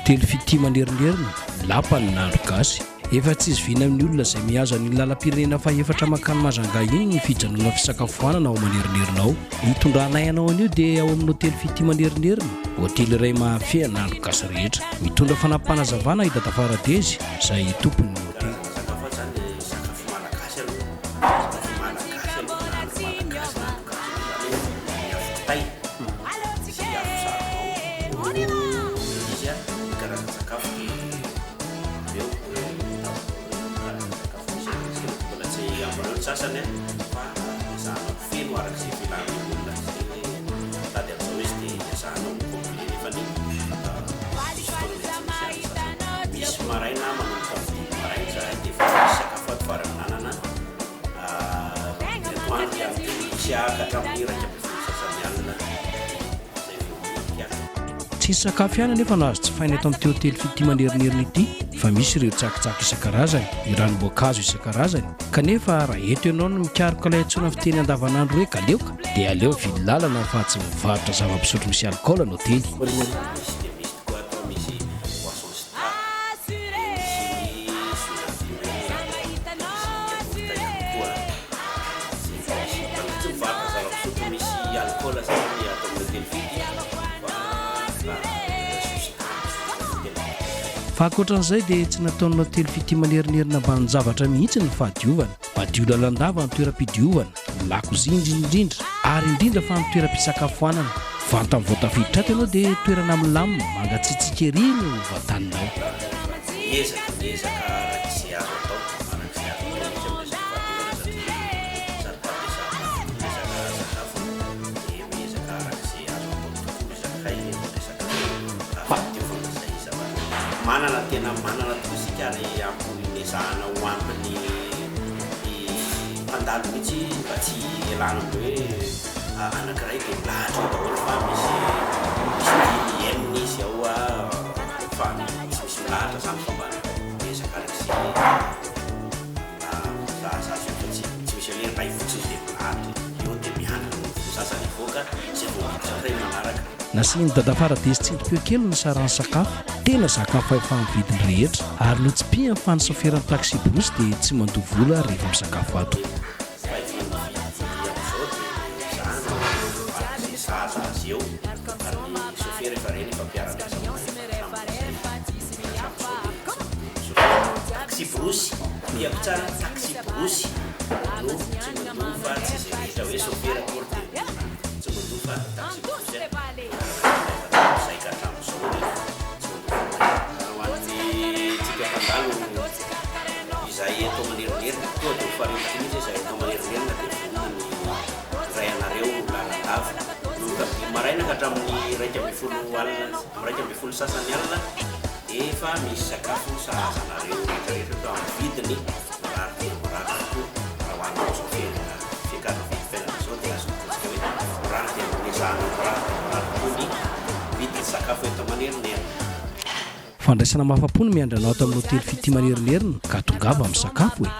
Hotely Fitia Manerinerina, lapan'ny nahandro gasy. Efa tsy zoviana amin'ny olona izay mihazo an'iny lalam-pirenena fahefatra mankany Majunga iny ny fijanonana fisakafoanana ao Manerinerina ao. Ny hitondranay anao anio dia ao amin'ny Hotely Fitia Manerinerina, hotely iray mahafehy ny nahandro gasy rehetra. Mitondra fanampim-panazavana i Dada Faradezy izay tompon'ny hotely. Karazana sakafo ato izany dia sakafo malagasy aloha, sakafo malagasy aloha, nahandro malagasy, nahandro gasy aloha izany hoe ny afo kitay. Sy afo saribao no izy a, ny karazan-tsakafo dia ireo atao karazan-tsakafo misy eto amintsika mety mbola tsy ampy ireo ny sasany a, fa ezahana ho feno araka izay filan'ny olona, izay hoe mitady an'izao izy dia ezahana ho complet nefany misy fotoana mety tsy misy any ny sasany. Misy maraina manomboka amin'ny dimy maraina izahay dia efa misy sakafo ato vary amin'anana, ny atoandro ihany koa misy ka hatramin'ny 11 sasany alina. Tsy ny sakafo ihany anefa no azo jifaina eto amin'ity hotely Fitia Manerinerina ity fa misy ireo tsakitsaky isan-karazany, ny ranom-boankazo isan-karazany. Kanefa raha eto ianao no mikaroka ilay antsoina fiteny andavanandro hoe galeoka dia aleo vily lalana fa tsy mivarotra zava-pisotro misy alikaola ny hotely. Misy dia misy tokoa ato misy boisson star dia misy ny jus naturel misy yaourt ihany koa. Tsy mivarotra zava-pisotro misy alcool zany ny ato amin'ny hotely Fitia fa jus tany no tena betsaka. Fa ankoatran'izay dia tsy nataon'ny hotely Fitia manerinerina ambanin-javatra mihitsy ny fahadiovana. Madio lalandava ny toeram-pidiovana, ny lakozia indrindra indrindra ary indrindra fa ny toeram-pisakafoanana. Vantany vao tafiditra ato ianao dia toerana milamina, mangatsiatsiaka ery no vantaninao. Miezaka, miezaka araka izay azo atao, araka izay azo atao mihitsy amin'ny resaka fahadiovana satria saro-pady dia saro-pady tokoa ny resaka sakafo dia miezaka araka izay azo atao tokoa izahay amin'ny resaka fahadiovana izay zavatra manana tena manana tokoa isika ary ampy nezahana ho ampy ny mpandalo mihitsy mba tsy hialana amin'ny hoe Anakiray dia milahatra ao daholo fa misy misy dimy enina izy ao fa tsy misy milahatra zany fa mba miezaka araka izay sahaza azy eo fa tsy tsy misy hoe iray fotsiny dia milahatra eo dia miandry ny sasany hivoaka izay vao miditra indray ny manaraka. Nasian'i Dadafara Desy tsindrim-peo kely ny saran'ny sakafo, tena zakan'ny fahefan'ny vidiny rehetra, ary notsipihany fa ny saoferan'ny taxi-brousse dia tsy mandoa vola rehefa misakafo ato. Fa ity mividy amin'izao dia ezahana ho araka izay sahaza azy eo ary ny sofera efa reny efa mpiara-miasa aminay efa hatramin'izay hatramin'izao dia tsy mandoa sofera. Taxi brousse, tiako tsara taxi brousse no tsy mandoa fa tsy izay rehetra hoe sofera akory dia tsy mandoa fa taxi brousse mpiara-miasa aminay efa hatramin'izay ka hatramin'izao nefa tsy mandoa vola. Ho an'ny tsika mpandalo Izahay eto Manerinerina, tonga dia ho faritako mihitsy izahay eto Manerinerina dia vonona ny handray anareo lalandava. Manomboka amin'ny dimy maraina ka hatramin'ny 11 alina, 11 sasany alina dia efa misy sakafo sahaza anareo rehetra rehetra eto amin'ny vidiny mirary dia mirary tokoa raha ho an'ny izao fiainana fiakaran'ny vidim-piainana izao dia azo lazaintsika hoe mirary dia nezahana mirary dia mirary tokoa ny vidin'ny sakafo eto Manerinerina. Fandraisana mahafapo no miandry anao ato amin'ny hotely Fitia Manerinerina ka tongava misakafo e!